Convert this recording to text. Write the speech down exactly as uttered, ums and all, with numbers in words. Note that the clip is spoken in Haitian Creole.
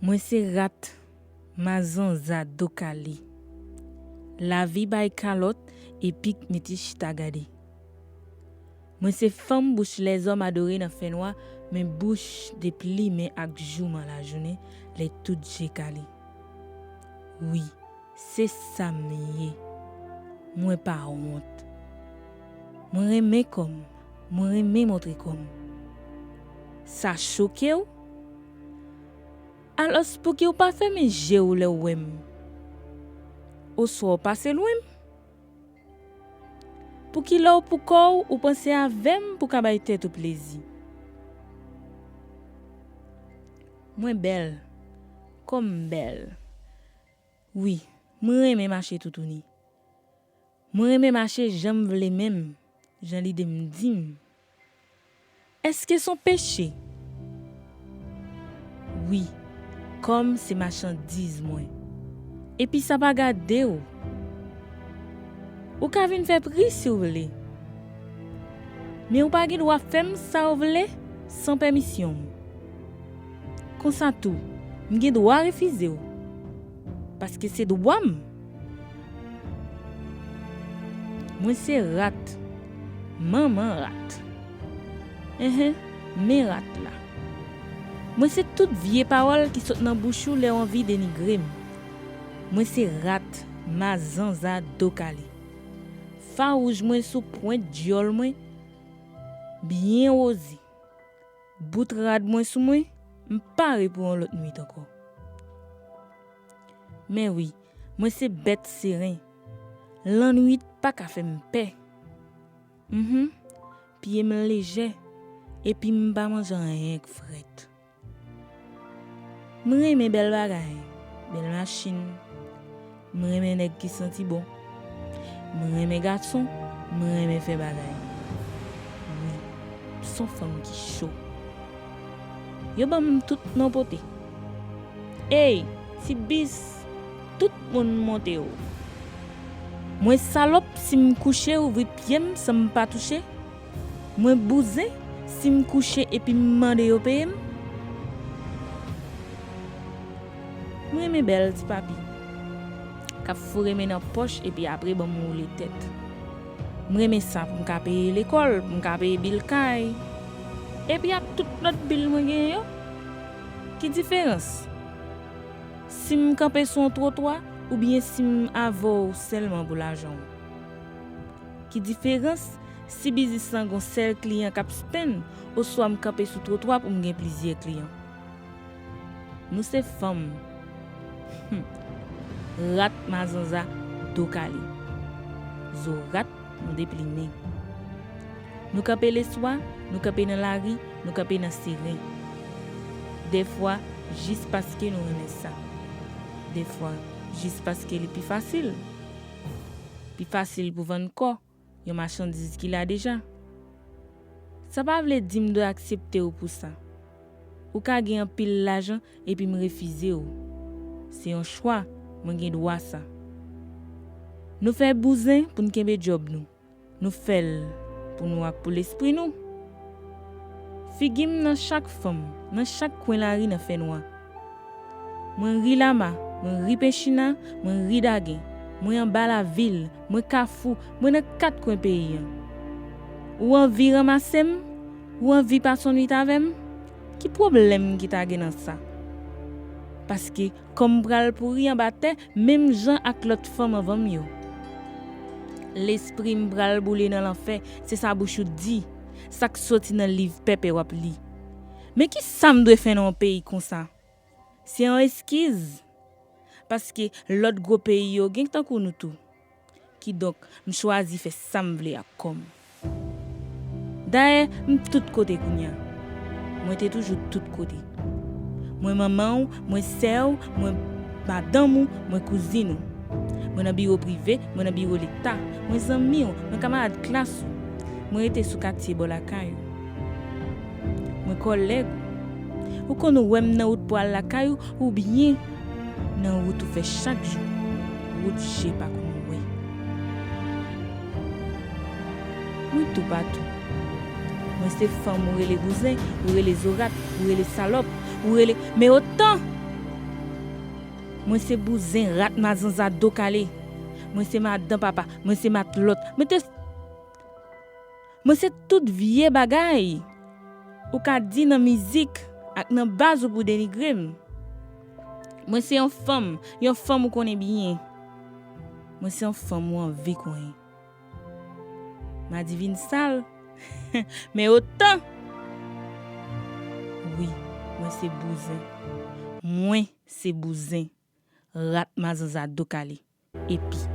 Mwen se rat, mazanza do kale. Lavi bay kalòt epi k mete chita gade. Mwen se fanm bouch lèzòm adore nan fènwa, men bouch de plimen ak jouman lajounen lè tout je kale. Wi, se sa m ye. Mwen pa wont. Mwen renmen kò m. Mwen renmen montre kò m. Sa choke w? Alòs, pouki w pa fèmen je w lè w wè m? Oswa w pase lwen m? Poukilè w pou kò w, ou panse avè m pou ka bay tèt ou plezi? Mwen bèl. Kòm m bèl. Wi, mwen renmen mache toutouni. Mwen renmen mache jan m vle menm, jan lide m di m. Èske s on peche? Wi, kò m se machandiz mwen. Epi sa pa gade w. Ou ka vin fè pri si w vle. Men ou pa gen dwa fè m sa w vle san pèmisyon m. Konsa tou, m gen dwa refize w. Paske se dwa m. Mwen se rat. Manman rat. Enhen, men rat la. Mwen se tout vye pawòl ki sot nan bouch ou lè w anvi denigre m. Mwen se rat, mazanza do kale. Fawouj mwen sou pwent dyòl mwen, byen woze. Bout rad mwen sou mwen, m pare pou yon lòt nwit ankò. Men wi, mwen se bèt seren. Lannwit pa ka fè m pè. Mhm. Pye m lejè, epi m pa manje anyen k frèt. M renmen bèl bagay, bèl machin. M renmen nèg ki santi bon. M renmen gason, m renmen fè bagay. Wi, m s on fanm ki cho. Yo ban m tout non pote. Ey, ti bis, tout moun monte w. Mwen salòp si m kouche ouvri pye m san m pa touche. Mwen bouzen si m kouche epi m mande yo peye m. M renmen bèl ti papi k ap foure men nan pòch epi apre ban m woule tèt. M renmen sa pou m ka peye lekòl, pou m ka peye bil kay, epi ak tout lòt bil mwen genyen yo. Ki diferans si m kanpe sou yon twotwa oubyen si m avè w sèlman pou lajan w? Ki diferans si biznis lan gon sèl kliyan k ap spenn oswa m kanpe sou twotwa pou m gen plizyè kliyan? Nou se fanm. Hum. Rat mazanza do kale. Zo rat nou deplimen. Nou kanpe leswa, nou kanpe nan lari, nou kanpe nan seren. Dèfwa, jis paske nou renmen sa. Dèfwa, jis paske li pi fasil. Pi fasil pou vann kò, yon machandiz ki la deja. Sa pa vle di m dwe aksepte w pou sa. Ou ka gen anpil lajan epi m refize w. Se yon chwa, mwen gen dwa sa. Nou fè bouzen pou n kenbe djòb nou. Nou fè l pou nou ak pou lespri nou. Figi m nan chak fanm, nan chak kwen lari nan fènwa. Mwen ri Lama, mwen ri Penchina, mwen ri Dagen. Mwen anba lavil, mwen Kafou, mwen nan kat kwen peyi an. Ou anvi ranmase m? Ou anvi pase yon nwit avè m? Ki pwoblèm ki ta gen nan sa? Paske kò m pral pouri anba tè menm jan ak lòt fanm anvan m yo. Lespri m pral boule nan lanfè, se sa bouch ou di, sa k soti nan liv pèpè w ap li. Men ki sa m dwe fè nan yon peyi konsa? Se yon eskiz. Paske lòt gwo peyi yo gen tankou nou tou. Kidonk, m chwazi fè sa m vle ak kò m. Dayè, m tout kote kounye a. Mwen te toujou tout kote. Mwen manman w, mwen sè w, mwen madanm ou, mwen kouzin ou. Mwen nan biwo prive, mwen nan biwo leta. Mwen zanmi w, mwen kamarad klas ou. Mwen rete sou katye bò lakay ou. Mwen kòlèg ou. Ou konn wè m nan wout pou al lakay ou, oubyen nan wout ou fè chak jou, wout je pa konn wè. Mwen toupatou. Mwen se fanm ou rele bouzen, ou rele zorat, ou rele salòp, ou rele, men otan Mwen se bouzen, rat, mazanza, do kale. Mwen se madan papa, mwen se matlòt. Mwen te Mwen se tout vye bagay ou ka di nan mizik ak nan baz ou pou denigre m. Mwen se yon fanm, yon fanm ou konnen byen. Mwen se yon fanm ou anvi konyen. Madivin sal, men otan. Wi, mwen se bouzen. Mwen se bouzen. Rat, mazanza, do kale. Epi,